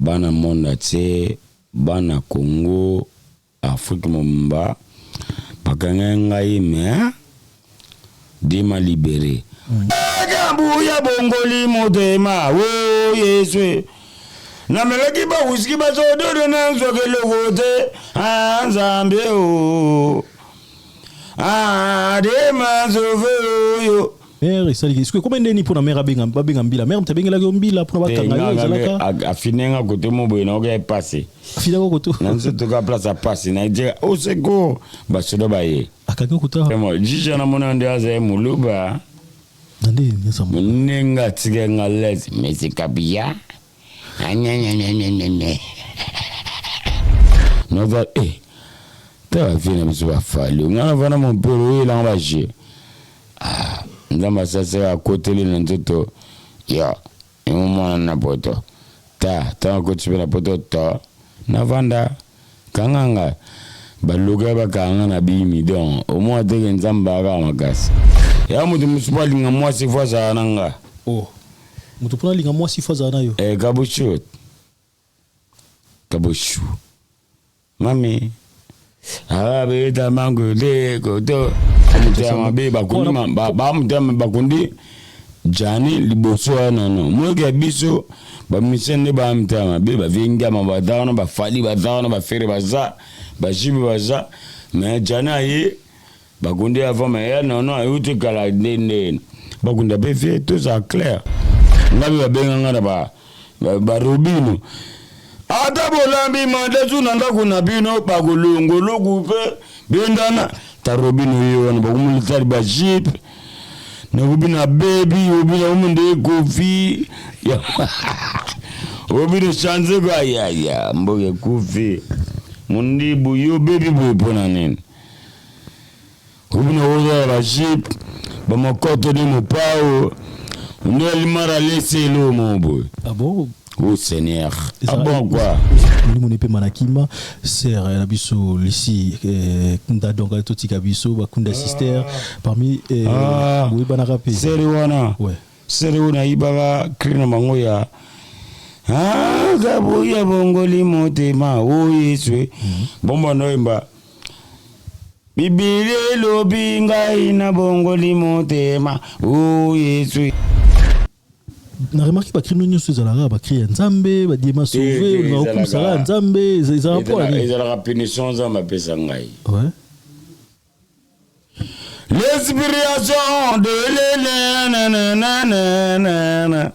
Bana monde entier, bana Congo, Afrique mobimba bakangaki ngai mais Dieu m'a libere. Makambo ya bongoli motema o Yesu namelaki ba whisky bazododo nazwaka eloko te ah, Nzambe o ah, Dieu m'a sauvé oyo. Mère esaliki sikoyo ekoma ndeni mpona mère abenga babenga mbila mère moto abengelaki yo mbila mpona bakanga yo ezalaka afine nga kote mo boye naoka ye pasi afinaka koto na nzoto ka place ya pasi na ye au secours basoda baye akangi koto juge namona nde aza ye moluba na nde nyonso ndenge atika nga lese mais kabia anyanyanyanyanyan naza e ta bavie na biso bafali nga navanda mompelo oyelanga baje. Ah, Nzambe asasaka akoteli na nzoto yo yango mwana na poto ta ntango akoti mpe na poto to navanda kanga nga baluka bakanga na bimi donc omona teke Nzambe akaka makasi ya moto mosusu mpo alinga mwasi fo azala na nga. Oh, moto mpona alinga mwasi fo azala na yo. Eh, kabushu kabushu Mami abeta mango de koto motema mabe bakundi ba motema bakundi Jani liboso wana no moyoki ya biso ba musicien nde ba motema mabe ba ngiama baza wana bafali baza wana bafere baza bajibe baza mais Jani aye bakundi avant mais ya nono ayuti kala nde nde bakunda mpe vie tozala clair. Nga mpe babenga nga na ba barobino ata bolambi madesu na ndako na bino bakolongoloku mpe bendana ta robino ye wana bakomolitali bajipe nakobina bebi obina omunde ekofi obino change ko ayaya mboka ekufi mondibu yo bebi boye mpo na nini obina kozala bajipe bamokoto ni mopao nde alimara leselo mo boye. Ah bon? Oh Seigneur. Ah bon quoi? Molimo ne pema na kima sœur na biso Lucie kunda donc totika biso bakunda sister parmi Ah. boyebanaka mpe. Sere wana. Ouais. Sere oyo nayibaka cri na bango ya Ah, kabuya bongoli motema o Yesu. Bomba noyemba Biblia elobi ngai na bongoli motema o Yesu. Na remarque bacri no nyonso ezalaka bacri ya Nzambe, badiema sauve. Te, olingaka okumisaka ya Nzambe ezalaka mpo ya nini? Ezalaka punition Nzambe apesa ngai. L'inspiration de l'énanananana.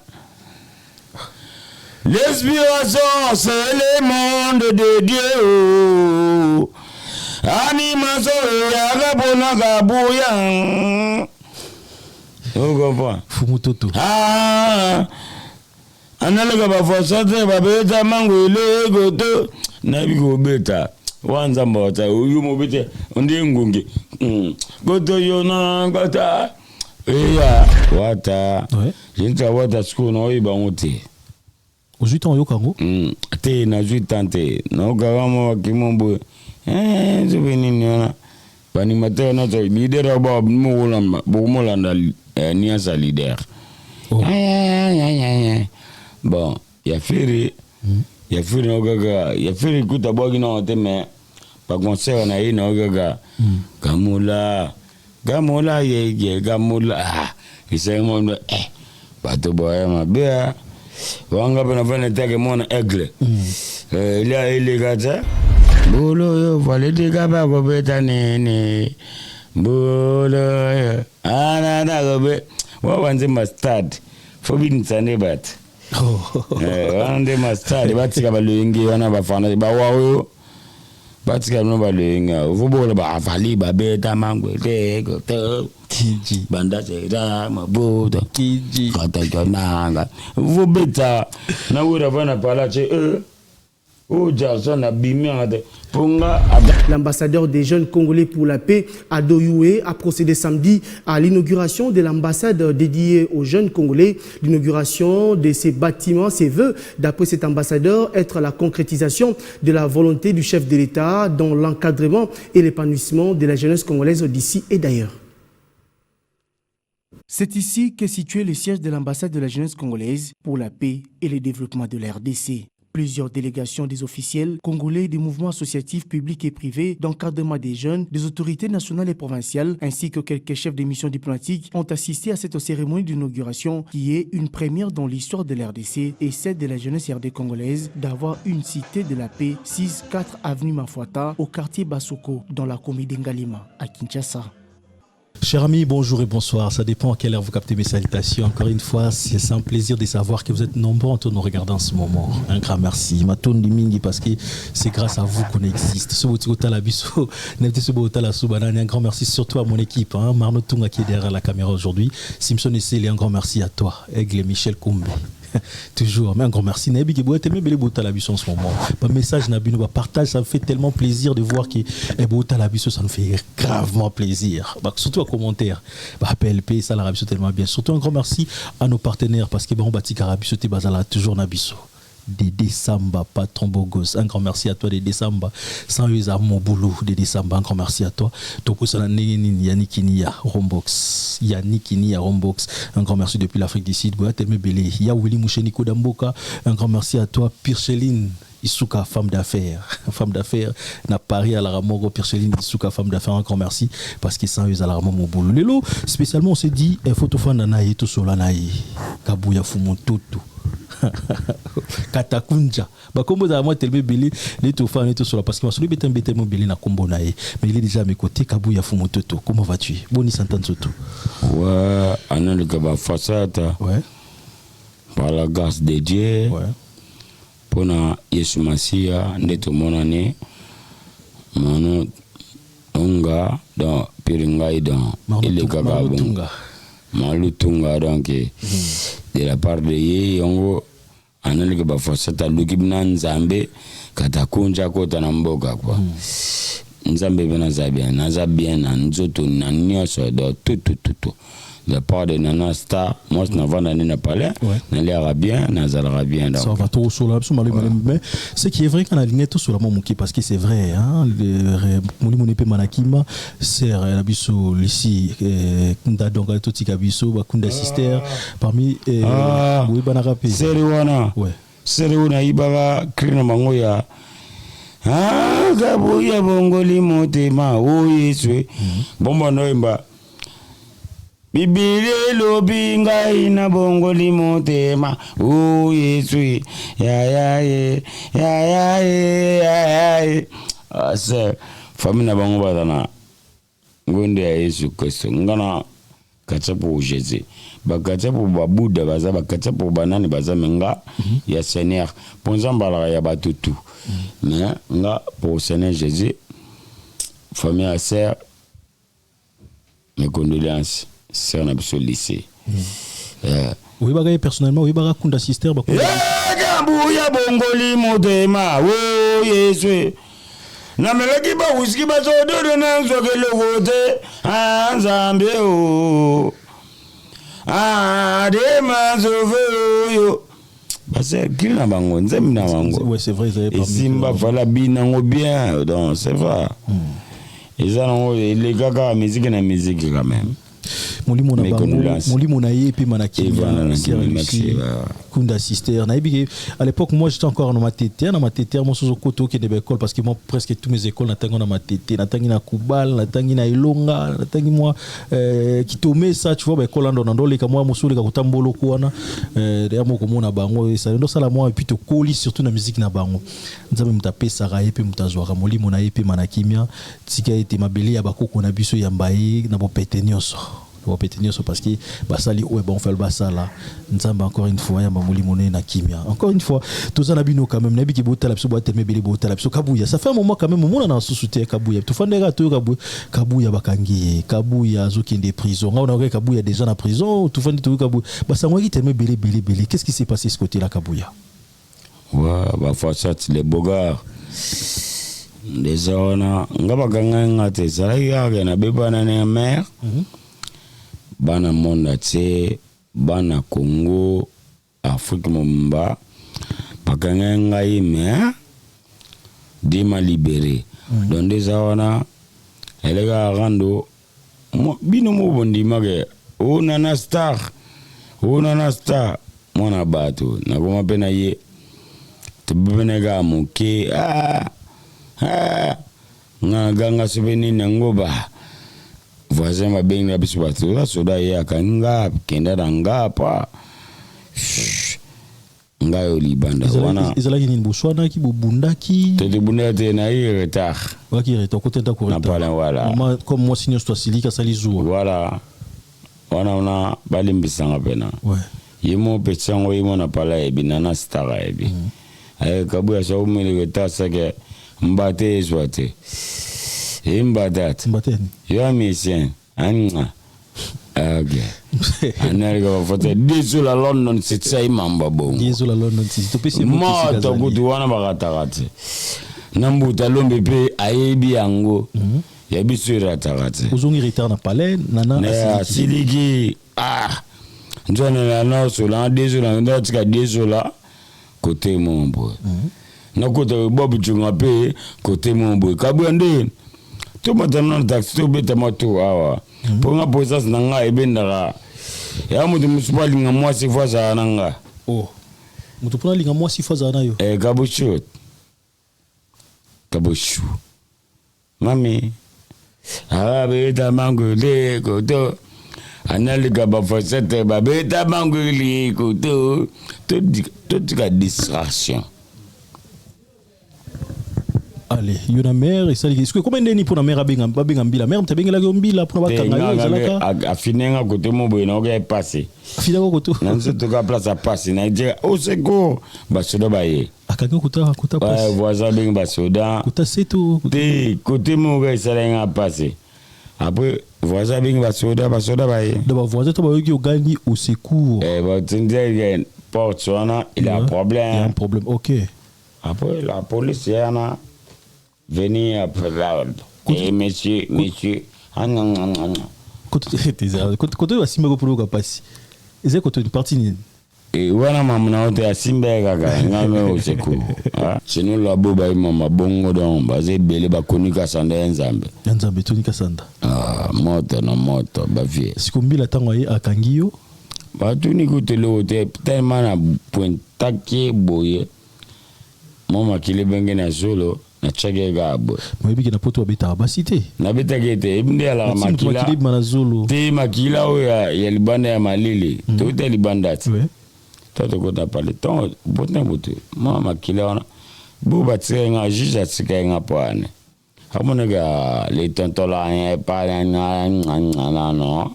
L'inspiration, c'est le monde de Dieu. Animation eyaka mpona kabuya. O comprend? Fumu toto. Ah, analeka bafaso te babeta mango eleko to nayebi kobeta wa Nzambe wata oyo mobete nde ngungi koto yo na kota eya wata. Jenita wata sikoyo naoyeba yango te. Ozwi ntango oyoka yango? Te, nazwi temps te, naokaka mwa bakimo boye. Soki nini wana baanimateur nyonso leader oyo bokomolanda niasa leader. Oh. Bon, ya Ferre ya Ferre nao kaka ya Ferre kuta abwaki nao te mais baconcert na ye nao kaka kamula gamola yeye gamola. Ah, esangi bato boya mabe ah. Wanga mpe nafanda etake mwana aigle. Elia eleka te mbula oyo valitika bakobeta nini mbula oyo anana kobe wa banzemba stade fo binisa nde bato. Wana nde ma stade batika balenge wana bafana bawa oyo batika bino balenge fo bokola baafali babeta mangwete kote banda sera mabuta katakananga fo beta na wera bana pala ce oyo Jackson abimi anga te mpo nga L'ambassadeur des jeunes Congolais pour la paix, Ado Yuhe, a procédé samedi à l'inauguration de l'ambassade dédiée aux jeunes Congolais. L'inauguration de ces bâtiments, ses vœux, d'après cet ambassadeur, être la concrétisation de la volonté du chef de l'État dans l'encadrement et l'épanouissement de la jeunesse congolaise d'ici et d'ailleurs. C'est ici qu'est situé le siège de l'ambassade de la jeunesse congolaise pour la paix et le développement de la RDC. Plusieurs délégations des officiels congolais, des mouvements associatifs publics et privés, d'encadrement des jeunes, des autorités nationales et provinciales, ainsi que quelques chefs de missions diplomatiques ont assisté à cette cérémonie d'inauguration qui est une première dans l'histoire de l'RDC et celle de la jeunesse RD congolaise d'avoir une cité de la paix 6-4 avenue Mafuata au quartier Basoko dans la commune d'Ngalima à Kinshasa. Chers amis, bonjour et bonsoir. Ça dépend à quelle heure vous captez mes salutations. Encore une fois, c'est un plaisir de savoir que vous êtes nombreux en nous regarder en ce moment. Un grand merci. Matondi mingi parce que c'est grâce à vous qu'on existe. Un grand merci surtout à mon équipe, hein, Marno Tunga qui est derrière la caméra aujourd'hui. Simpson et un grand merci à toi. Aigle Michel Koumbe. Toujours, mais un grand merci. Nayebi ke boyete mebele botala biso en ce moment. Ba message na bino, ba partage, ça me fait tellement plaisir de voir que botala biso, ça nous fait gravement plaisir. Bah, surtout un commentaire. Ba PLP, ça la biso tellement bien. Surtout un grand merci à nos partenaires parce que bon, batikara biso te bazala toujours na biso. Dédé Samba, patron beau gosse. Un grand merci à toi, Dédé Samba. Sans eux, à mon boulot, Dédé Samba. Un grand merci à toi. Toko Sala Nini, Yannick Inia, Rombox. Yannick Inia, Rombox. Un grand merci depuis l'Afrique du Sud. Boya Telme Belé. Ya Willy Moucheniko Damboka. Un grand merci à toi, Pircheline Isuka, femme d'affaires. Femme d'affaires, n'a Paris à la Ramogo, Pircheline Isuka, femme d'affaires. Un grand merci parce que sans eux, à la Ramogo, mon boulot. Lelo, spécialement, on s'est dit, il faut tout faire nanaye, tout sola naye. Kabuya Fumu Toto. Katakunja bakombo za moi tellement belé les tout fa tout sur parce que celui betem betem belé na kombo na ye mais il est déjà à mes côtés. Kabuya Fumu Toto, comment vas-tu? Boni santan Toto. Ouais, analika ba fasata. Ouais. Par la grâce de Dieu. Ouais. Pona Yesu Masia nde tomonani mano onga donc piringai donc il est kaka bon. Malutunga donc de la part de ye yango analika ba fasata luki na Nzambe katakunja kota na mboka quoi. Nzambe be naza bien, naza bien na nzoto na nyonso donc tout tout tout tout. De la part de Nana Star, moi je n'avais pas na palais, naliaka bien, nazalaka bien donc. Ça va trop sur la mais ce qui est vrai qu'on a ligné tout sur la moki parce que c'est vrai hein, molimo nepe manakima c'est la biso ici kunda donc tout tikabiso ba kunda sister parmi oui bana rapé. Seri wana. Ouais. Seri wana ibaba krina mango ya ah kabuya bongoli motema o Yesu. Bomba noimba Bibili elobi ngai na bongoli motema o Yesu ya ya ye ya ya ye ya ya ye. Ah c'est famille na bango bazana ngonde ya Yesu Kristo ngana katsapo Jésus ba katsapo ba Bouddha baza ba katsapo banani baza menga ya Seigneur ponza mbala ya batutu mais nga pour Seigneur Jésus famille à sœur mes condoléances. Sœur na biso lycée. Oui, bah, personnellement, oui, bah, Kunda sister, bah, Kunda. Kambuya bongoli motema, oh Yesu. Na melaki ba whisky ba zododo na nzoke lokote, ah Nzambe oh. Ah de manzove yo. Bah, c'est qui na bango, Nzambe na bango. Ouais, c'est vrai, ils avaient pas Et Simba, mis voilà, binango bien, donc c'est vrai. Ils ont les gars, musique na musique quand même. Molimo na Mais bango, condoléances. molimo na ye pe mana kimia, Eva na Sœur kimia, Lucie, merci, ouais. Kunda sister. Na yebi ke, à l'époque, moi, j'étais encore dans ma tété, dans ma tété, moi, sous koto qui était école parce que moi, presque toutes mes écoles, natangi na ma tété, natangi na Kubal, natangi na Elonga, natangi moi, Kitome, ça, tu vois, bah, école, ndo, ndo, leka, moi, mosu, leka, kotambolo, kwana, d'ailleurs, moi, comme on a bango, et ça, ndo, ça, la, moi, et puis, to koli, surtout, na musique na bango. Nzambe muta pesa ra ye pe muta zwa ra, molimo na ye pe mana kimia, tika ete mabele ya bakoko na biso ya mbaye, na bopete nyonso. Bopete nyonso parce que basali oyo bon faire basala Nzambe encore une fois ya molimo na kimia encore une fois toza na bino quand même nayebi ke botala biso boateme ebele botala biso Kabuya ça fait un moment quand même omona na susu te Kabuya tofandeka toyo Kabuya Kabuya bakangi ye Kabuya azokende prison nga ona Kabuya déjà na prison tofandi toyo Kabuya basangwaki teme ebele ebele ebele. Qu'est-ce qui s'est passé ce côté là Kabuya? Ouais, ba façade les bogards déjà wana nga bakanga nga te ezalaki kaka na bebana na mère. Bana monde entier, bana Congo, Afrique mobimba, bakanga ngai mais Dieu m'a libéré. Donc déjà wana eleka rando bino mo bondima ke o nana star, o nana star mwana bato nakoma pe na ye. Tobebana kaka moke. Ah, ah. Nga ganga sobe nini yango ba voisin babengi na biso bato oza soda ye akangi nga kenda na nga pa ngai oyo libanda wana. Ezalaki nini? Boswanaki, bobundaki? Te, tobundaki te, nayi retard. Oyaki retard, okoti ndako na retard. Palin, voilà. Mama comme mwasi nyonso asiliki, asali zuwa. Voilà, wana wana balimbisanga mpena. Ye mo peti yango, ye mo na pala ayebi, nana star ayebi. Aye Kabuya so omeli retard seke mbate ezwa te e mbata te. Mbate yani? Yo ya musicien anga ok analika bafoto disu la London sitsa imamba bongo. Yezu la London City, topesi ye mbote esika moto azali. Kutu wana bakataka te na mbuta lombe mpe ayebi yango ya biso erataka te. Ozongi retard na palais, nana Ne asiliki. Asiliki, ah nzwana na nasola desola ndatika desola kote mo boye nakota Bob Junga mpe kote mo boye Kabuya nde tomata na taxi, tobeta to awa mpo nga présence na ngai ebendaka ya moto mosusu mpo alinga mwasi fo azala na nga. Oh, moto mpona alinga mwasi fo azala na yo. Eh, Kabushu, Kabushu mami abeta manguli koto analika bafosete babeta manguli koto totika distraction. Allez, yo na mare esaliki est-ce que comment ndeni mpona mare abenga, babenga mbila, mare moto abengelaki yo mbila mpona bakanga yo ezalaka? Afinenga kote mo boye naoka epasi. Afinaka koto? Na nzoto ka place apasi na ejeka au secours, basoda baye. Akangi kota kota pasi? Voisin abengi basoda. Kota seto? Te, kote moko esalenga mpasi, après voisin abengi basoda, basoda baye. Donc bavoisin to bayoki ogangi au secours? Eh, batindi porte wana, il y a un Il y a un problème. Problème, ok. Après la police yana venir après là et monsieur, monsieur, ah, non, non, non, non. Koto basimbaki mpona oyoka pasi eza koto parti nini? E wana mamu na yo te, asimba ye kaka ngai me au secours. Sino labo bayima bongo, donc baza ebele bakoni Kasanda ya Nzambe. Ya Nzambe, Tony Kasanda. Ah, moto na moto bavie. Siko mbila ntango aye akangi yo? Batuni kutu eloko te, tellement na pointaki boye mwa makili ebenge na zolo, natiaki ye kaka boye. Moyebiki na poto babetaka basi te. Nabetaki ye te, ebi nde alaka. Nati moto makila makili ebima na zolo. Te, makila oyo ya libanda ya malili, touta libanda te. To tokota pale ntongo bote butu mwa makila wana bo batikaki nga, juge atikaki nga mpo ane amonaka le tonton la pa non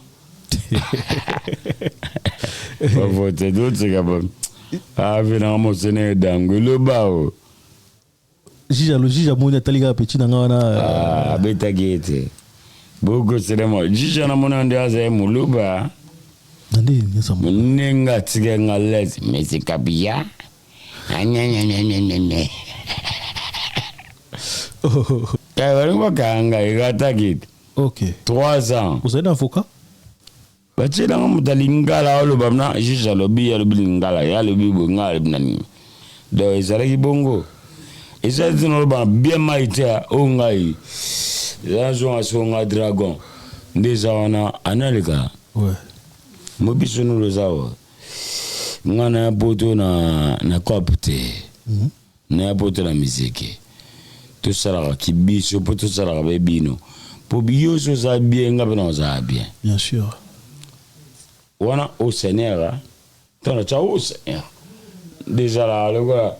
bavote totika avenanga mosene edango eloba o. Juge alo, juge amoni, atali kaka petit na nga wana. Ah, abetaki ye te, bokoselema juge wana mona nde aza moluba. Na nde nyonso. Ndenge atikaki nga lese mesi Kabia anyanyanyanyanyan balingi bakanga ekataki te. 3 ans. Ozali na avocat? Batielanga moto alingala aloba na juge, alobi, alobi lingala, ye alobi boye, nga alobi na nini, donc ezalaki bongo, ezali te naloba bien mai te oyo ngai eza nazonga soko nga dragon nde eza wana analeka. Mo biso nolo eza oyo nga na ya poto na cope te, na ya poto na miziki tosalaka kibiso mpo tosalaka be bino mpo yo so oza bien, nga mpe na ozala bien. Bien sûr. Wana au Seigneur ntango natya au Seigneur nde ezalaka lokola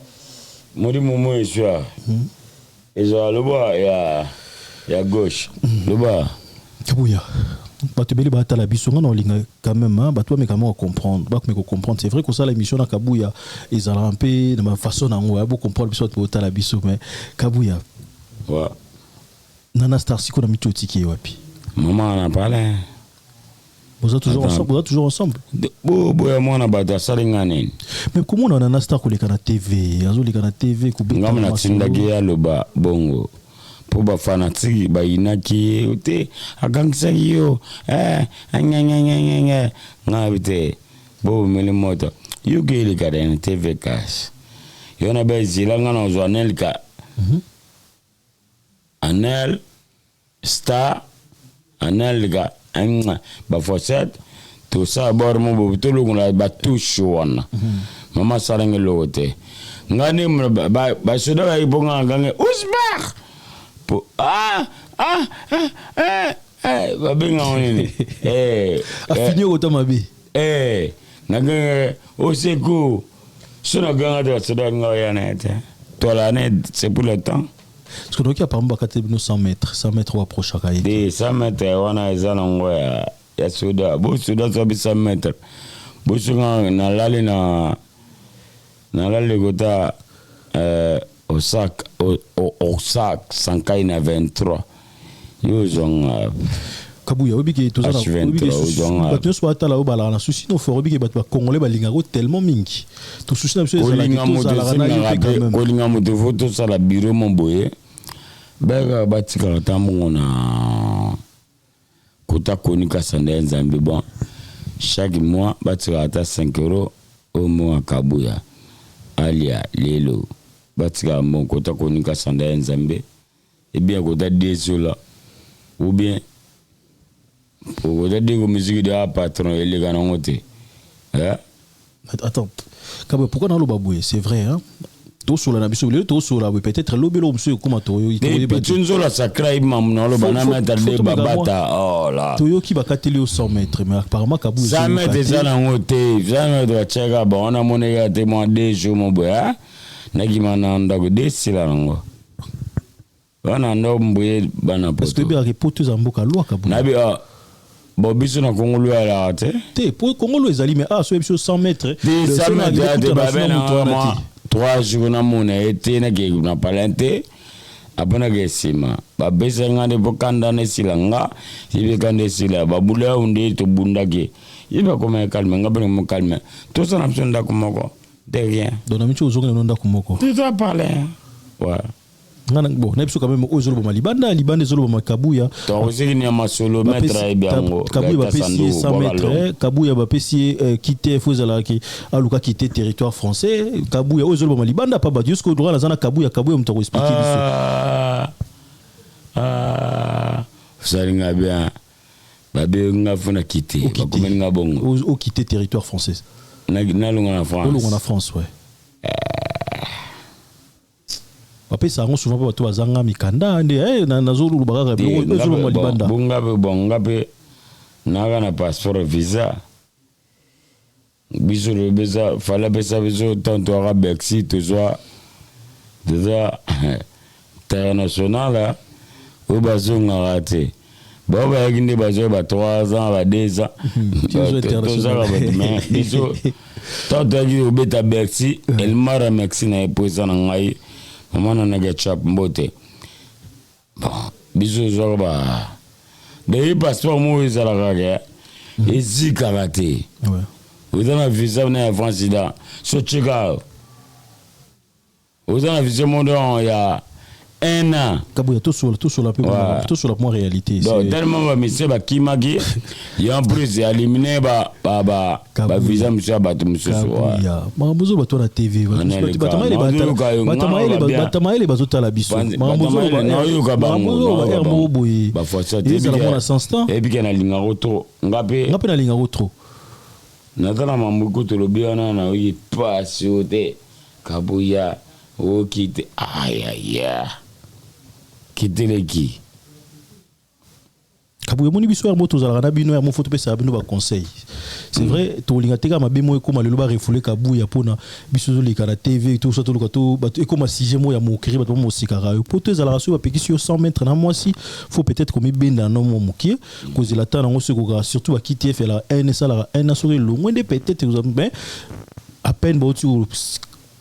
molimo mo eswa ezala loba ya gauche loba. Kabuya, bato ebele batala biso, nga na olinga quand même hein, bato bameka mwa comprendre, bakomeka comprendre. C'est vrai, kosala émission na Kabuya ezalaka mpe na bafaçon nango, bocomprendre biso bato botala biso. Mais Kabuya, Nana Star siko na miti otiki ye wapi? Mama na pale. Boza toujours Attends. ensemble? Boza toujours ensemble? Boya mwana bato asali nga nini? Mais komona Nana Star koleka na TV, azoleka na TV, kobeta Ngambo masolo. Natindaki ye aloba bongo mpo bafanatiki bayinaki ye te, akangisaki yo eh, anyanyanyanyanya ngai te bobomeli moto yoki eleka na TV kasi yo na bezila nga na ozwa anelka anel star anelka bafossette tosala bor mo boye tolongola batouche wana. Mama asalangi eloko te. Nga nde basoda bayaki mpo nga nagange usbar po ah ah ah eh, eh, babenga ngo nini? Eh, afini okota mabe. Eh, naganga au secours. So naganga te, basoda nga oya na ye te, tola ne, c'est pour le temps. Parce que noki apparemment bakateli bino 100 mètres, 100 mètres oyo approchaka ye. Te, 100 mètres wana eza nango ya soda. Bo soda so abi 100 mètres, bosonga nalali na nalali kota Osaka, Osaka Sankai na 23, yo ozwanga. Kabuya, oyebi ke toza na H23, oyebi ke ozwanga. Bato nyonso batala oyo balaka na souci no fort. Oyebi ke bato bacongolais balingaka yo tellement mingi, to souci na biso ezalaki kolinga moto tozalaka na yo esengaka mpe quand mpe même. Kolinga moto, faut tosala bureau mo boye, bayaka batikaka ta mbongo na kota koni kasanda ya Nzambe. Bon, chaque mois batikaka ata 5 euro oyo mbongo ya Kabuya alia lelo, batikaka mbongo kota koni kasanda ya Nzambe, eh bien kota desola ou bien kota deko musique de a patron eleka nango te, eh? Attends, Kabuya, pourquoi naloba boye? C'est vrai, hein, tosola na biso lelo, tosola boye, peut-être lobi eloko mosusu ekóma. Toyeba. Pitu nzola sacra imamu naloba na maître Faut de tomeka. Babata, oh là. Toyoki bakateli yo 100 mètres, mais apparemment Kabuya 100 mètres eza nango te. 100 mètres batiaka bango, namoneka te mwa 2 jours mo boye, ah, nakima na ndako de esila nango wana ndako mboye bana. Parce que Poto oyebekaka poto eza mboka loi, Kabuya. Nabi, ah, bon, biso na Kongo lo yalaka te. Te, po Kongolo ezali, mais ah, so yebi biso 100 mètres. Te, 100 mètres ya te, babe na mwa 3 jours namona ye te, nake na palin te, apo nake nsima bapesa nga nde mpo kanda na esila nga, yebi kanda esila babula yao nde tobundaki, ye bakoma ye calme, nga mpe mo calme, tosala biso ndako moko de rien. Donc na miti ozongela no ndako moko. Tout ça parler, ouais. Nga bon, na biso quand même oyo ezolobama libanda, libanda ezolobama Kabuya. Tokosiki ni ya masolo, maître ayebi yango. Kabuya bapesi ye 100 mètres, Kabuya bapesi ye kite fo ezalaki aluka kite territoire français. Kabuya, oyo ezolobama libanda pa bato jusqu'au droit naza na Kabuya. Kabuya moto akoexpliquer biso. Ah, ah, osalinga bien, babengi nga fo na kite. Okite. Bakomeli nga bongo. Okite territoire français. Nalonga na France. Olongwa na France, ouais. Bapesa yango souvent mpo bato bazanga mikanda nde nazoloba kaka biloko oyo ezolobama libanda. Bonga mpe, bon, nga mpe naka na passeport visa. Biso lobesa fala apesa biso tanto aka Bercy, tozwa toza international oyo bazongaka te. Bao bayaki nde bazwa ba 3 ans, ba 2 ans. Tozwa international. Tozaka bato, mais biso tanto toyaki kobeta Bercy, Elmara merci na ye po eza na ngai mama nanaka chap mbote. Bon, biso ozwaka ba deyi passeport moko ezalaka ke ezikaka te. Oza na visa na ya France da so tika, oza na visa moko donc ya un an. Kabuya, tosola, tosola mpe. Tosola mwa réalité. Donc tellement bamisie bakimaki ye, en plus élimine bavisa mosusu ya bato mosusu. Kabuya, makambo ozo bato na TV, Nazoyoka yo, bato nga na bien. bato mayele bazotala biso. Makambo Bato nayoka makambo bango. ozoloba Nayoka aire bango. moko boye Bafosa te. ezala mona sens temps. Ebike nalingako trop nga mpe. Nga mpe nalingako trop. Naza na mambuku tolobi wana, nayoki pasi oyo te. Kabuya oyoki te, ayaya kiteleki. Kabuya, omoni biso yango tozalaka na bino yango, fo topesaka bino baconseil. C'est vrai, tolinga te kaka mabe moko ekóma lelo barefouler Kabuya mpona biso tozoleka na TV tosa toluka to bato ekóma sujet moko ya moquerie, bato bamosikaka yo po to ezalaka soki bapekisi yo 100 mètre na mwasi, faut peut-être komibenda na mwa mokie, kozela ta nango soki ekokaka, surtout bakiti F elaka 1 esalaka 1 soki elongwe nde peut-être, mais à peine bauti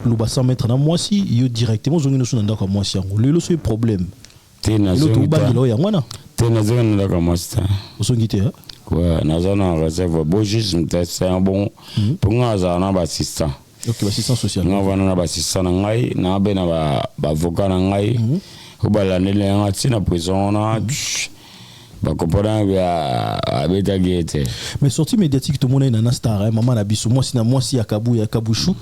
loba 100 mètre na mwasi yo, directement ozongi nyonso na ndako ya mwasi yango. Lelo soki problème Te. lelo Nazongi. tobangela oyo yango wana. Te, nazongi na ndako ya mwasi te. Ozongi te, hein? Ouais, naza na réserve bo juste mutesa bongo mpo nga azala na baassistant. Ok, assistant social. Nga vana na baassistant na ngai, na mpe na baavocat na ngai oyo balandeli yanga ntina prison wana, bakomprendre abetaki ye te. Mais sortie médiatique tomona ye na star, hein, mama na biso, mwasi na mwasi ya Kabu ya Kabushu.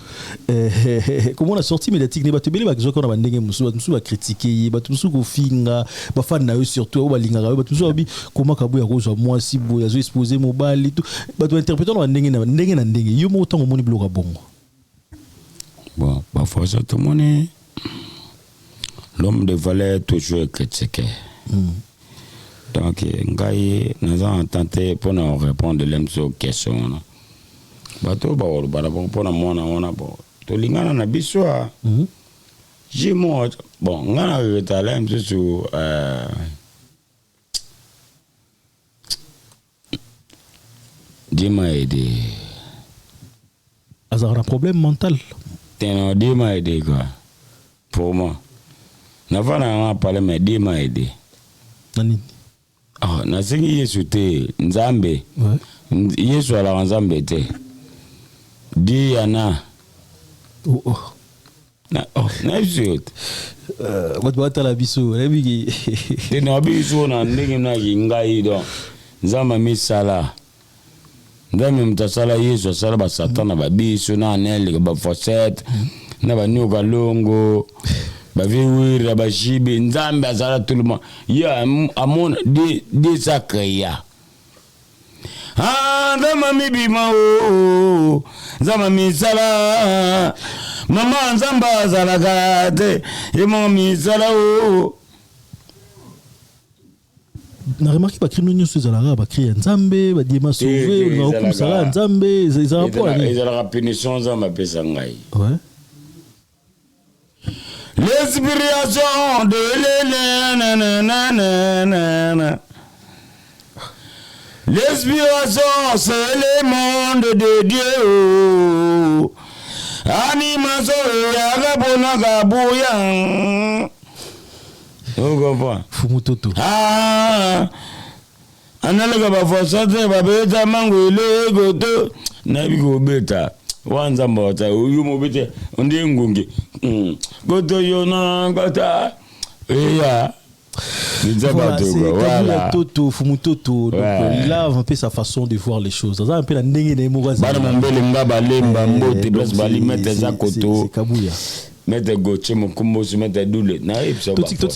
Komona sortie médiatique ne, bato ebele bazwaki wana bandenge mosusu, bato mosusu bacritiquer ye, bato mosusu kofinga bafani na yo, surtout oyo balingaka yo. Bato mosusu babi koma Kabu ya kozwa mwasi boye, azo expose mobali to bato bainterpréter wana bandenge na ndenge na ndenge. Yo moko ntango omoni biloko ya bongo? Bon, ba Baforce tomoni, l'homme de valeur toujours critiqué. Donc ngai naza na temps te mpona korépondre le mosusu question wana. Bato oyo bakoloba na bango mpona mwana wana, bon, tolingana na biso a jimo. Bon, ngai na regretala mosusu, Dieu m'a aidé. Azalaka na problème mental? Te, non, Dieu m'a aidé quoi. Pour moi, navanda nanga pale, mais Dieu m'a aidé. Na nini? Ah, nasengi Yesu te, Nzambe. Yesu alaka Nzambe te, Diana. Oh. Oh, nayebi yo te. Bato batala biso, nayebi. Te, na biso na ndenge naki ngai, donc Nzambe amisala, Nzambe moto asala Yesu, asala basatan na babiso na aneleka bafosete na banioka longo baviwira bashibe. Nzambe azala tout le monde, ye amona de sa créa. Ah, Nzambe amibima o, Nzambe amisala mama, Nzambe azalaka te, ye moko misala o. Na remarque, bacri no nyonso ezalaka bacri ya Nzambe, badiema sauve, olingaka okumisaka ya Nzambe, ezalaka mpo nini? Ezalaka punition Nzambe apesa ngai. L'inspiration de l'Éternel. L'inspiration, c'est le monde de Dieu. Animation, yaka kabuya. Vous comprenez? Fumu Toto. Ah, analeka bafosa te, babeta mango eleko to nayebi kobeta wa Nzambe wata oyo mobete nde ngungi koto yo na kota eya. Voilà, c'est voilà. Toto, Fumu Toto. Donc, il a un peu sa façon de voir les choses. Ça, un peu la ndenge na moko. Bana mombele nga balemba mbote place bali maître eza koto. C'est Kabuya. Maître Gauthier Mokumbosi, maître Dule. Nayebi. Totika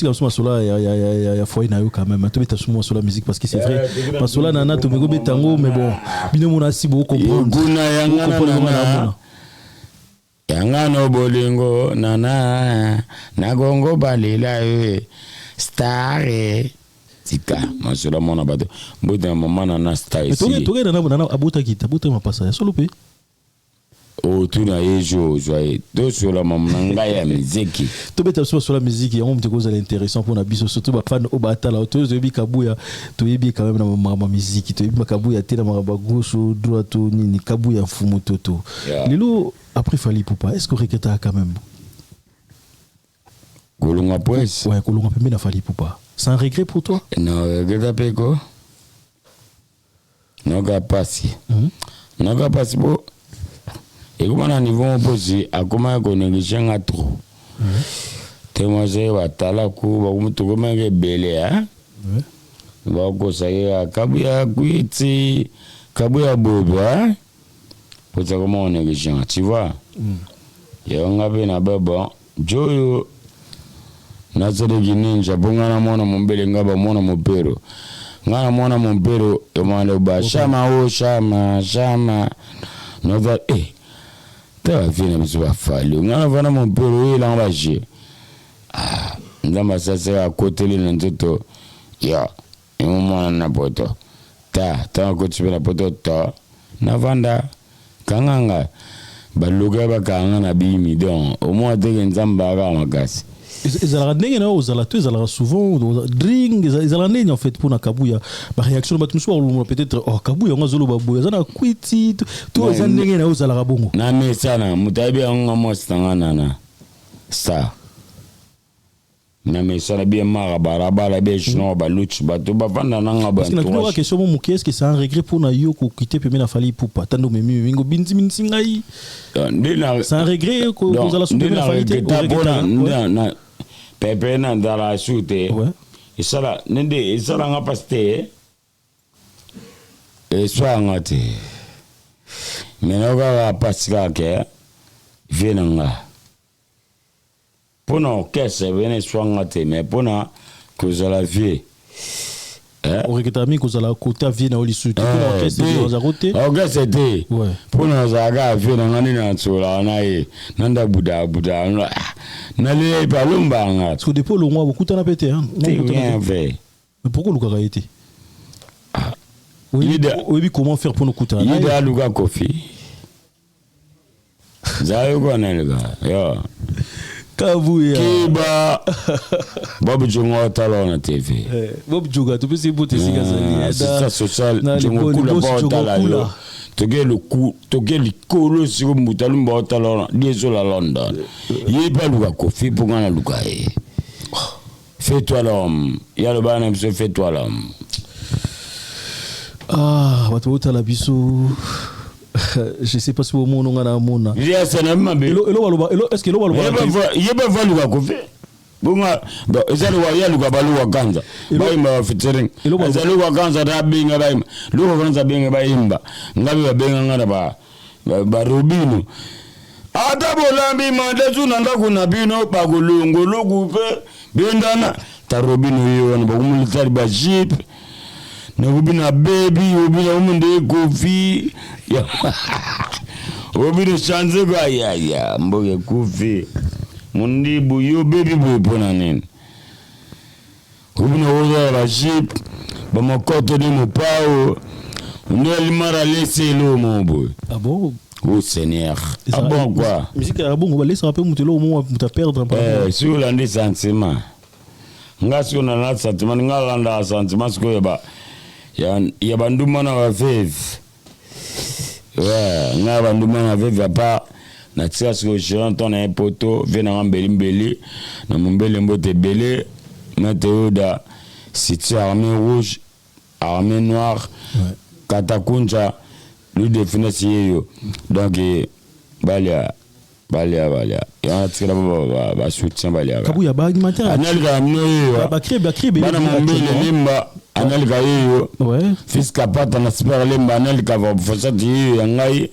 biso masolo ya foyer na yo quand même. Tobeta biso masolo ya musique, parce que c'est vrai, masolo nana tomeki obeta yango, mais bon, bino mona si bocomprendre. Kuna yangana yangano bolingo nana nagongo balela ye star. Tika masolo mona bato mbote na mama nana star. Esi tokenda nana abotaki, abotaki mapasa ya solo mpe. Otuna ye jo ozwa ye, tosola mama na ngai ya miziki. Tobeta biso masolo ya miziki, yango moto ekozala intéressant mpona biso, surtout bafan oyo batala. Toyebi Kabuya, toyebi quand même na makambo ya miziki, toyebi Kabuya te na makambo ya gauche, droite, nini. Kabuya Mfumu Toto. Lelo, après Fally Ipupa, est ce que oregretaka quand même? Kolonga presse? Ouais, kolonga pembe na Fally Ipupa, c'est un regret pour toi? Na regreta mpe ko, nayoka pasi, nayoka pasi po ekoma na niveau moposi, akomaki konéglige nga trop te. Mwasi batalaku tokomaki ebele, bakosaki Kabuya kwiti, Kabuya bobo, po takoma konéglige nga, tu vois. Yango nga mpe na ba bon joyo nasaleki ninja mpo nga na mwana mombele, nga bamwana mopero, nga na mwana mompero emwana shama o shama shama noza te bafie na biso bafali. Nga navanda mompero oyelanga baje. Ah, Nzambe asasaka akoteli na nzoto ya emo mwana na poto ta ntango akoti mpe na poto to navanda kanganga baluka bakanga na bimi. Donc omona teke Nzambe akaka makasi. Ezalaka ndenge na yo ozala to ezalaka souvent drink, ezalaka ndenge en fait mpona Kabuya, baréaction na bato mosusu bakolongola peut-être: oh, Kabuya yango azoloba boye, aza na kwiti to eza ndenge na yo ozalaka bongo? Na mesana moto ayebi yango, nga mwasi na nga nana star na mesana bien mara balabala bien junior baluchi bato bavanda nanga. Parce que na question mo moke, est-ce que c'est un regret mpona yo kokite pembe na Fally Ipupa, tando omemi mingo binzi minzi ngai? C'est un regret kozala su pembe na Fally te? Pepe na nzala su te, esala nde esalanga mpasi te, eswanga te, me nakaka mpasi kaka ke vie na nga mpona orchestre bene eswanga te, mais mpona kozala vie. Eh? Oregrettaka mingi kozala côté ya vieux na yo lisusu te mpona orchestre Eh, ozalaka te? Orchestre te. Mpona nazalaka vieux na nga, nde nasololaka na ye na nda budabuda nalela ye mpe alombanga. Parce que depuis olongwa, bokutana mpe te, hein? Te. Bokutana Rien te. fait. Mais pourquoi olukaka ye te? Oyebi comment faire mpona okutana na Yide ye? Aluka Kofi zayo kwaneleka yo. Kabuya. Kiba Bob Jongo otala na TV. Eh, Bob Juga, topesi mbote esika azali. Assistant social na Jongo Kula liboso ba otala Jongo yo. Kula. Toke likolo siko mbuta lumba otala wana liezola London. Ye mpe aluka Kofi mpo nga naluka ye. Fais-toi l'homme, ye aloba na biso: "Fais-toi l'homme." Ah, bato baotala biso, je sais pas si bomona nga na mona. Yasana mabe. Elo baloba elo, est ce que elo baloba? Ye mpe va luka Kofi bonga eza luka ye aluka baluka kanza bayimba bafeaturing. Eza luka kanza ta abenga bayimba, luka kanza abenga bayimba, nga mpe babenga nga na barobino. Ata bolambi mandesu na ndako na bino, bakolongoloku mpe bendana ta robino ye wana bakomolitali bajipe nakobina bebi obina omunde Kofi obino change ko ayaya mboka ekufi mondibu yo bebi boye mpona nini obina kozala bajipe bamakoto nde mopao nde alimara lese elo mo boye. Ah bon? Oh Seigneur, ah bon quoi? Musique ya bongo balesaka mpe moto eloko mo moto aperdre. Eh, soki olandi sentiment nga, soki nalanda sentiment nga, alandaka sentiment sikoyo ya bandumba na baveve. Ouais, nga bandumba na veve apa natika sikoyo gérant ntan na ye poto vie nanga mbelimbeli na mombele mbote ebele maître Oda cité armée rouge, armée noire. Katakunja lui définisse ye yo. Donc balia balia balia yango natikela basoutien baliaka. Kabuya, baanimateur Analika mino yeyo. Bacré. Bana mombele lemba analika yeyo. Fils Kapata na super lemba analika fosati yeyo ya ngai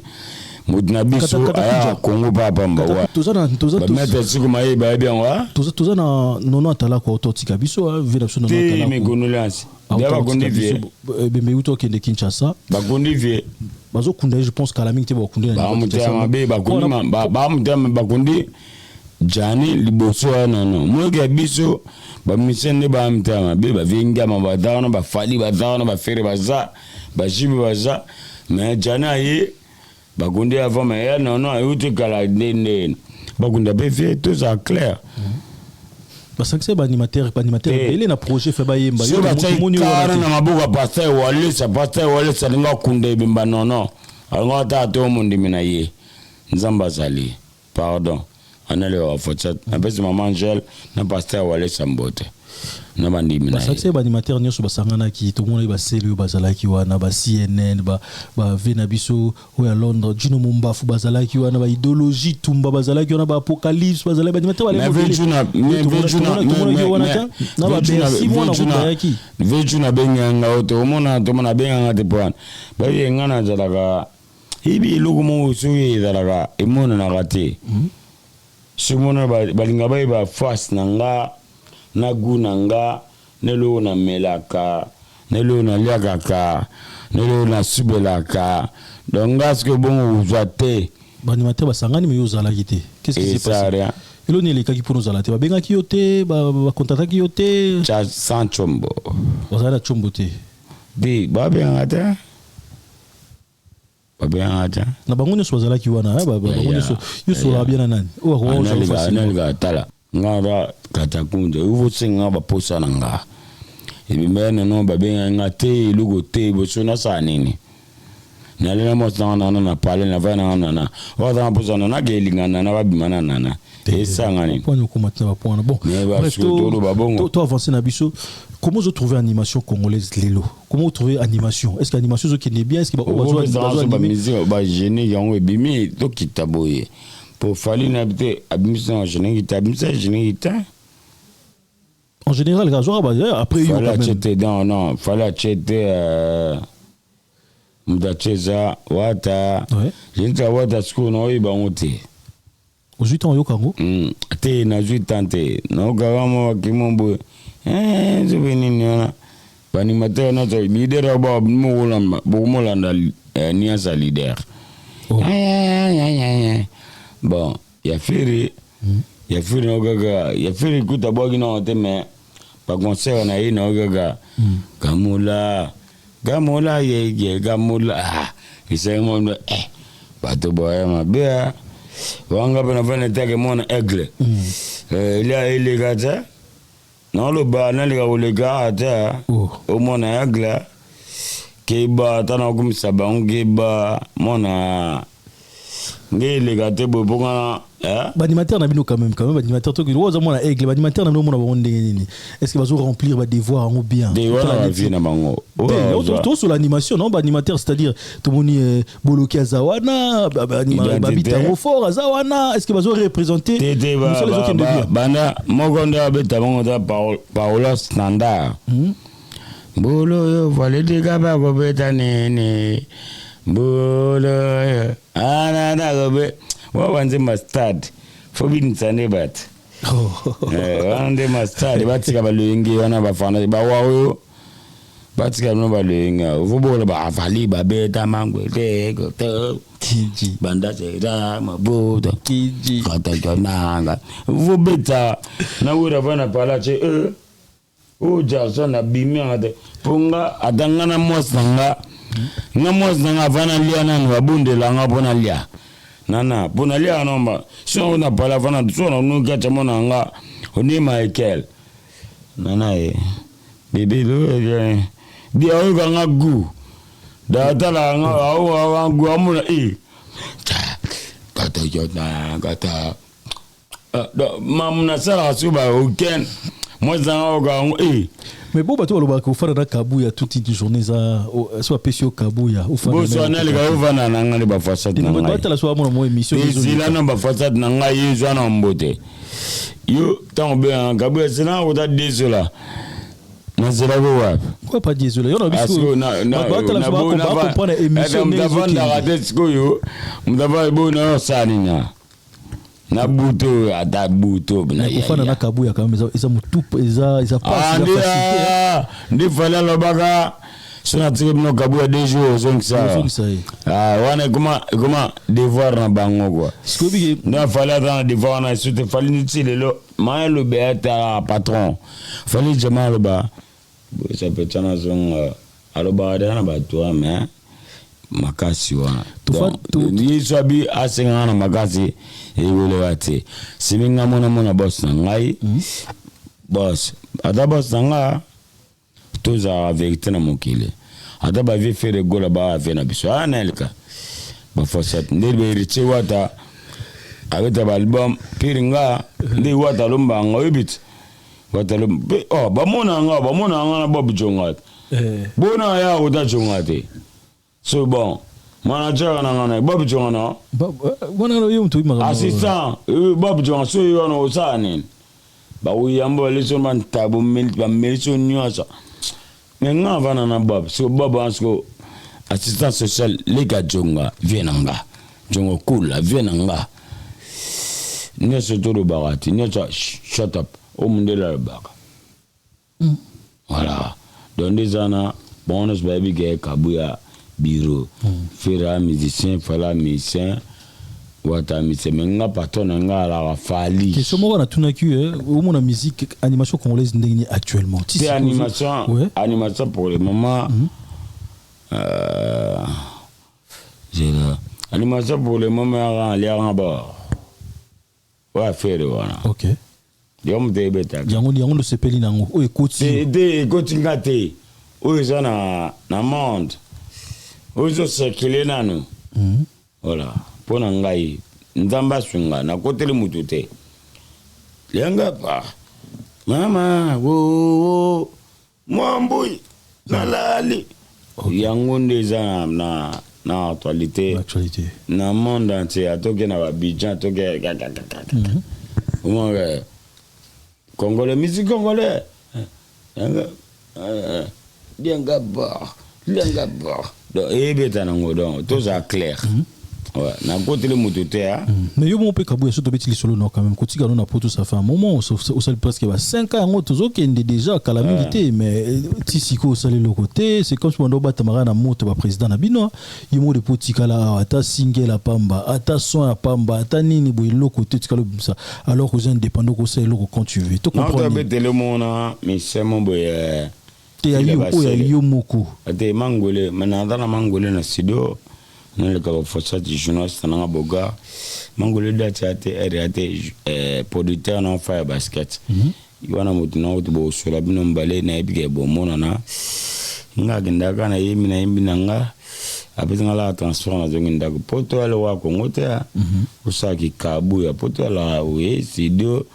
moto na biso. Kata Aya Kongo papa mba Toza na toza bamaître siko maye bayebi yango, ah? Toza na Nono Atalako ototika biso, ah, vieux na biso Nono Te, mes Atalako. condoléances nde bakundi vieux. Bembe euti okende Kinshasa. Bakundi vieux. Bazokunda ye, je pense kala mingi te bakunda ye na niveau ya Bamutema Kinshasa. mabe bakundi. Bamutema bakundi jani liboso ya nono moyoki ya biso bamisien nde bamutema mabe bavingiama baza wana bafali baza wana bafere baza bajibe baza mais jani aye bakundi avant mais ya nono ayuti kala nde nde bakunda mpe vieux, tozala clair. Basangisa baanimateur Te. ebele na projet fe bayemba. So Yo, batiaki tomoni wana kara te. Na maboko ya pasteur Walesa. Pasteur Walesa alinga akunda ebemba nono, alinga ata ate omondimi na ye Nzambe azali pardon analeka fotsa napesi mama Angele na pasteur Walesa mbote na bandimi na ye. Basangisa baanimateur nyonso basanganaki, tomonaki basele oyo bazalaki wana ba CNN bave na biso oyo ya Londres Jino Mombafu bazalaki wana, baidéologie Tumba bazalaki wana, baapocalypse bazalaki, baanimateur. Mais Tomonaki wana te na babercy mwana kutu bayaki. Vetu nabenganga o te omona tomona abenganga te mpo wana baye nga nazalaka yebi eloko moko soki ezalaka emonanaka te. Soki mona balinga bayeba face na nga na gu na nga na eloko namelaka na eloko naliakaka na eloko nasubelaka, donc nga soki bongo kozwa te. Baanimateur basangani mais yo ozalaki te. Qu'est-ce qui s'est Eza passé? Rien. Eloko nini elekaki mpona ozala te? Babengaki yo te, bakontaktaki yo te? Tya sans chombo. Ozali na tshombo te? Te, babengaka te, babengaka te. Na bango nyonso bazalaki wana, eh, bango nyonso yo solaka bien na nani oyo akoka facilement? Analika tala nga ra katakunza uvosenga nga baposa na nga ebimba ya nono babengaki nga te eloko te boso nasala nini nalela mwasi nanga nana na pale navai nanga nana oyo azanga mposa nana akeelinga nana babima na nana esanga nini. Point okoma tina bapoint wana, bon. Mais Bref, toloba bongo. To avancer na biso. Comment ozo animation congolaise lelo? Comment trouver animation? Est ce que animation ezokende bien? Est ce que baoyo bazo animer? Bamusique bagénique yango ebimi tokita boye po Fali na te abimisi na générique te abimisa générique te. En général azwaka après yo Fallait quand même. Acheter non non fallait acheter moto acheza wata. Générique ya wata sikoyo naoyeba yango te. Ozwi ntango oyoka yango? Te, nazwi tan te, naokaka mwa bakimo boye. Eh, soki nini wana Baanimateur nyonso, leader bokomolanda niance ya leader. Oh. Bon, ya Ferre, ya Ferre nao kaka ya Ferre kuta abwaki nao te, mais baconcert na ye nao kaka kamula kamola yeye kamola. Ah, esengo bato boya mabe a wanga mpe nafana etake mwana aigle. Elia eleka te, naoloba naleka koleka ata. Oh. Omwana aigle keba, ata nakomisa bango keba, mwana nge eleka te boye mpongana. Baanimateur na bino quand même baanimateur toki oyo oza mwana aigle, baanimateur na bino omona bango ndenge nini? Est ce que bazo remplir badevoir yango bien? De wana bavie na bango. Toso l'animation, non, baanimateur, c'est à dire tomoni Boloki aza wana, babitango fort aza wana, est ce que bazo représenter? Te te, banda moko nde abeta bango ta parola standard. Mbolo oyo valitika bakobeta nini, mbolo oyo anana kobe wa banzemba stade fo binisa nde bato. Wana nde mastade, batika baloyenge wana, bafana bawa oyo batika bino baloyenge fo bokola baafali babeta mangwete banda sera mabuta katakananga fo beta nawera bana pala ce oyo Jackson abimi anga te, mpo nga ata nga na mwasi na nga, nga mwasi na nga ava nalia nanu, abondela nga mpo nalia nana, mpo nalia nomba so na pala ava na so na noki mona nga oni Michael nana ye bebe di ayoka nga gu da atala nga ayoka gu amona e kata kata mamu nasalaka soki ba weekend mwasi na nga oyoka yango e. Mais bon, bato balobaka ofanda na Kabuya toute une journée, eza so apesi yo Kabuya. Boso naleka ofanda na nga nde bafasade na ngai. Batala so amona mo émission. Ezila na bafasade na ngai, ye zwa na mbote yo ntango obengaka Kabuya sena kota desola nazelako wapi? Pourquoi pas désolé? Yo na biso batala so bacomprendre émission. Moto avandaka te sikoyo, moto avanda boyo na yo osala nini na buto, ata buto. Kofanda na Kabuya quand même eza motu, eza pasi nde Fally alobaka so natiki bino Kabuya 2 jours ozongisa wana ekoma devoir na bango kua. Nde Fally ata na devoir wana esu te. Fally nti lelo maa elobe ata patron Fally jama aloba bosa peta nazonga, alobaka deja na bato wana mais makasi wana ye so abi asengaka na makasi ekoleka te. Simi nga mona mona boss na ngai, boss ata boss na nga tozalaka vérité na mokili, ata bavie Ferre Gola baave na biso aya na eleka bafosate nde bahéritier Wata abeta baalbum pire nga nde Wata alombanga oyebi te Wata oh, bamona nga bamona nga na Bob Jonga te bona ya kota Jonga te. So bon, manager na nga na Bob Jonga na assistant Bob Jonga so ye wana osala nini, bakoyamba balesi bantabo bameli so nyonso. Me nga avanda na Bob siko, Bob wana siko assistant social leka Jonga vie na nga, Jonga kula vie na nga nyonso tolobaka te nyonso, shut up oyo mondele alobaka. Voilà, donc nde eza na bango nyonso bayebi ke Kabuya bureau, Ferre musicien, Fally musicien, Wata musicien, mais nga patron na nga alaka Fally. Question moko natunaki, omona musique animation congolaise ndenge nini actuellement? Te, animation, ouais. Animation pour le moment, animation pour le moment yaka aliaka bord oyo affaire wana. Yo moto eyebetaka. Yango ndo sepeli nango oyo ekoti. Te, ekoti nga te, oyo eza na monde oyo ezocircule nanu. Voilà, mpo na ngai Nzambe asunga, nakoteli mutu te lianga pa mama wo mwambui nalali yango nde eza na actualité. Actualité. Na monde entier, atoke na babidjan, atoke omaka congolais, musique congolais lianga bor lianga bor, donc eyebeta nango, donc tozala clair. Ouais, nakoteli moto te. Mais yo moko mpe, Kabuya, so tobeti lisolo no quand même, kotika no na Poto, ça fait un moment, osali presque ba 5 ans yango, tozokende déjà kala mingi te, mais ti sikoyo osali eloko te. C'est comme si bando obatamaka na moto baprésident na bino. Yo moko depo otikala awa, ata single ya pamba, ata son ya pamba, ata nini boye, eloko te otikala obimisa, alors oza indépendant, okosala eloko quand tu veux. To comprendre nini? Tobetele mona misemo boye. Te, ya yo, oyo ya yo moko. Ate mangwele, me naza na mangwele na studio, naleka bafosati journaliste nanga boga mangwele date ya te ere ya te, producteur na fa ya basket wana, motu na kutu bosola bino mibale, nayebi ke bomonana. Nga akendaka, nayembi, nayembi na nga, apesi nga laka transport, nazongi ndako. Po to aloka Kongo te, osalaki Kabuya po to alaka oye studio.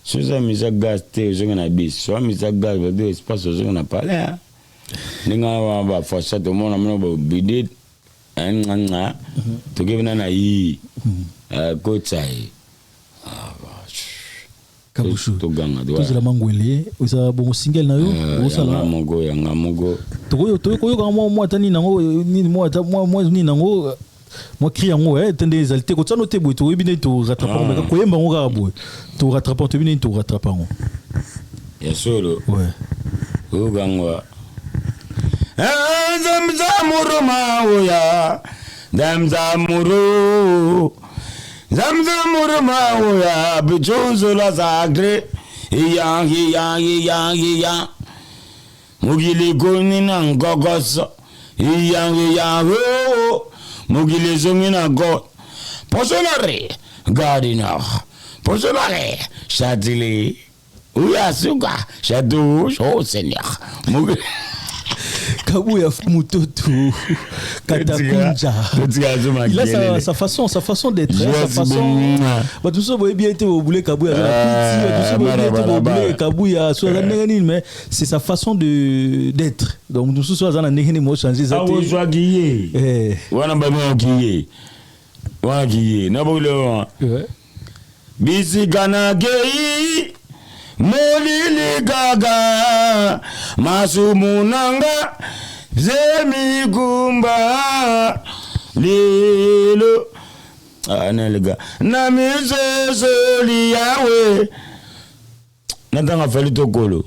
So oza misa gaz te, ozongi na bis. So amisa gaz bado espace, ozongi na palais. Ndenge wana bafosate omona mino bobide nca tokebi na yi kotsa ye. Kabushu. Toganga. Tozela mangwele, eza bongo single na yo? Yanga. Osala. Moko, yanga moko. Tokoyoka mwa ata nini yango, nini, mwa ata mwa nini yango, mwa cri yango te nde ezali te kotiano te boye. Toyebi ndenge torattrape yango, koyemba yango kaka boye, torattrape, toyebi ndenge torattrape yango. Ya solo. Ouais. Oyokangwa Zamzamuru mauya, Zamzamuru, Zamzamuru mauya, bichunzula sacré, iya iya iya iya, mokili koni na nkokoso, iya iya o, mokili ezongi na ko posolare Gare posolare Châtelet uya suka Château Rouge, oh Seigneur. Kabuya Mutoto Katakunja. Il a sa façon d'être, hein, sa façon. Bato mosusu boyebi ete bobule Kabuya aza na piti, bato mosusu boyebi ete bobule Kabuya so aza ndenge nini, mais c'est sa façon de d'être. Donc moto mosusu aza na ndenge nini, mochange eza te. Awozwaki ye. Wana babengaki ye, wanaki ye na bokile. Bisika nakei molili kaka, masumu nanga zemikumba lelo analega na misosoli yawe natanga Fally tokolo.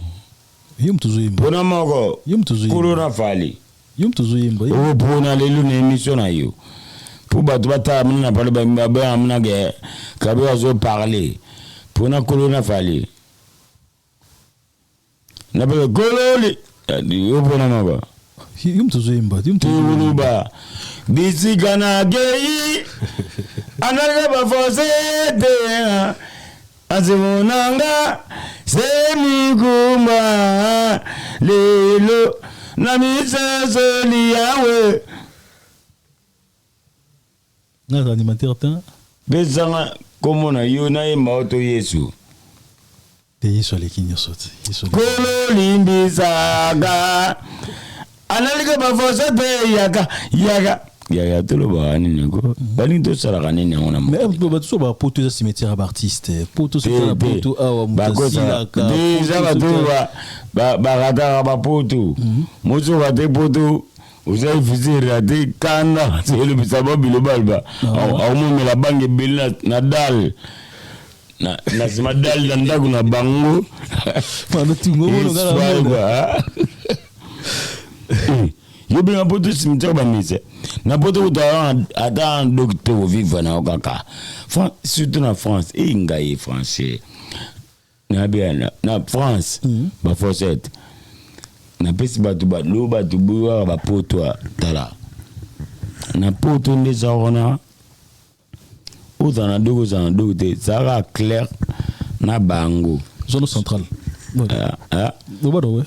Yo moto ozoyemba. Mpona moko. Yo moto ozoyemba. Kolo na Fally. Yo moto ozoyemba. Okopona lelo na émission na yo mpo bato batala mino na pale, babenga mina ke Kabe azoparle mpona kolo na Fally napeke kololi yo mpona moko. Yo moto ozoyemba, yo moto ozoyemba. Tuluba bisika nakei analika baforce te, azimonanga semikumba lelo na misosoli yawe. Nga animateur te. Pesanga kombo na yo, nayemba o to Yesu. Te, Yesu aleki nyonso te. Yesu aleki. Kololimbisaka analika baforce te, yaka yaka yaka, tolobaka nini ko balingi tosalaka nini yango na Mais bato so bapoto eza cimetière ya baartiste. Poto soki na poto awa, moto asilaka. Deja bato barataka bapoto, moso rate poto, ozali fisi rate kanda, elobisa ba bilobaloba, aomomela bange ebele na dale na nsima dale na ndako na bango. Mano Quoi, yo benga poto cimetière bamise na poto kuta ata docteur ovivre na yo kaka, surtout na France. E ngai français nabeya na France bafossette napesi bato balo bato boyo kaka bapoto. Tala na poto nde eza wana, ozala na doki, ozala na doki te, ezalaka clair na bango. Zone centrale. Ah, ah.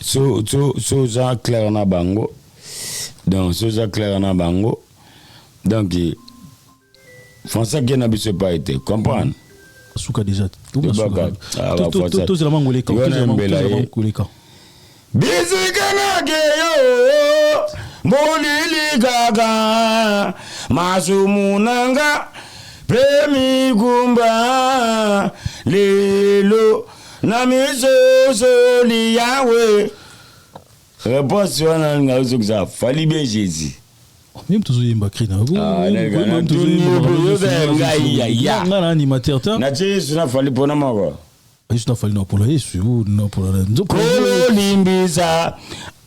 So oza clair na bango, donc so oza clair na bango, donc français ake na biso epai te, comprendre. Suka déjà. Tozela mango leka, tozela. Bisika nakeyo molili kaka, masumu nanga mpe mikumba lelo na misosoli yawe. Réponse wana alinga ozokisa Fally bien Jésus. Même tozoyemba cri na Ah, ngai na animateur te. Natie Yesu na Fally mpona moko. Yesu na Fally na mpona Yesu na mpona. Kololimbisa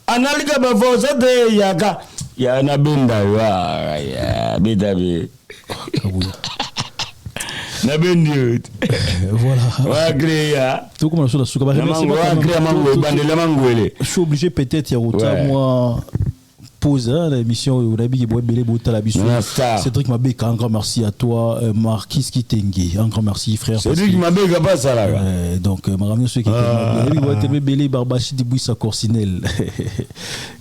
analika bafosa te yaka ya nabenda yo beta be nabendi yo. Voilà. Wakrea. Tokoma na so na suka. Wakrea mango ebandela mangwele. Je suis obligé peut-être ya kota mwa pause, hein, l'émission où on a dit belé botala biso. Cédric Mabeka, un grand merci à toi. Marquis Kitenge, un grand merci, frère. Cédric Mabeka pas ça là. Donc maramio ceux qui étaient belé Barbachi Dibouissa Corsinel.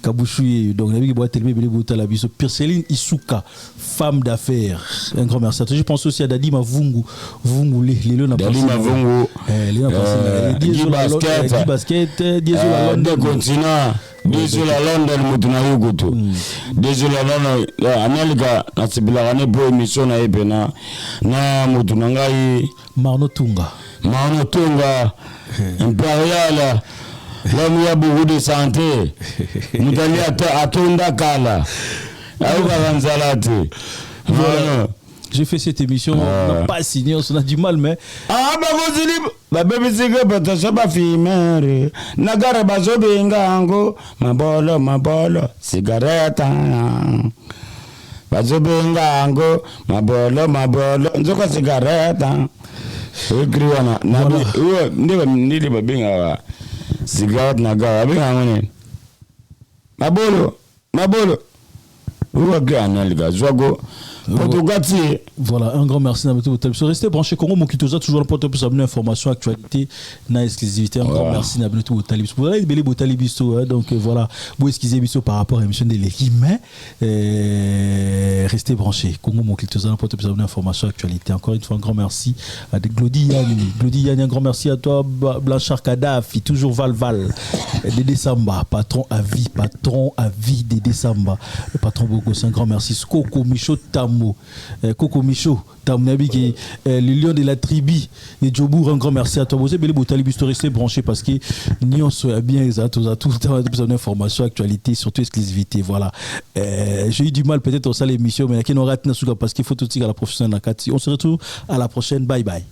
Kabouchou, donc nabi boitelé belé botala biso. Pirceline Isuka, femme d'affaires. Un grand merci à toi. Je pense aussi à Dadi Mavungu, Vungu le na Dadi Mavungu. Le na Guy Basket, Guy Basket, Diesel London continent. Désolé London motu na yo kutu. Désolé London analika nasepelaka ne mpo émission na ye mpena na motu na ngai. Marno Tunga. Marno Tunga impérial, l'homme ya beaucoup de santé, moto ali atonda kala, ayokaka nzala te. Voilà. J'ai fait cette émission, on n'a pas signé, on a du mal, mais. Ah, bakozili babebisika bataso bafimere nagara bazobenga yango mabolo mabolo sigareta bazobenga yango mabolo mabolo nzoka sigareta ekri wana nde ndili babengaka sigarete na gara babenga yango nini mabolo mabolo uwake analika zwako. Voilà, un grand merci à vous. Restez branchés Congo Mokitoza, toujours pour plus amener information, actualité, na exclusivité. Un grand merci à vous. Vous allez belé botali biso, donc voilà, vous excusez biso par rapport à l'émission de l'équipe, mais restez branchés. Congo Mokitoza, pour plus amener information, actualité. Encore une fois, un grand merci à Glody Yanni. Glody Yanni, un grand merci à toi, Blanchard Kadhafi, toujours Val Val, Dédé Samba, patron à vie, Dédé Samba, patron Bogos, un grand merci. Coco Micho Tam. Coco Micho, Tamunabi qui est le lion de la tribu de Djobourg, un grand merci à toi. Vous avez restez branché parce que nous sommes bien tout le temps information, actualité, surtout exclusivité. Voilà. J'ai eu du mal peut-être au salle l'émission, mais parce qu'il faut tout à la professionnelle. On se retrouve à la prochaine. Bye bye.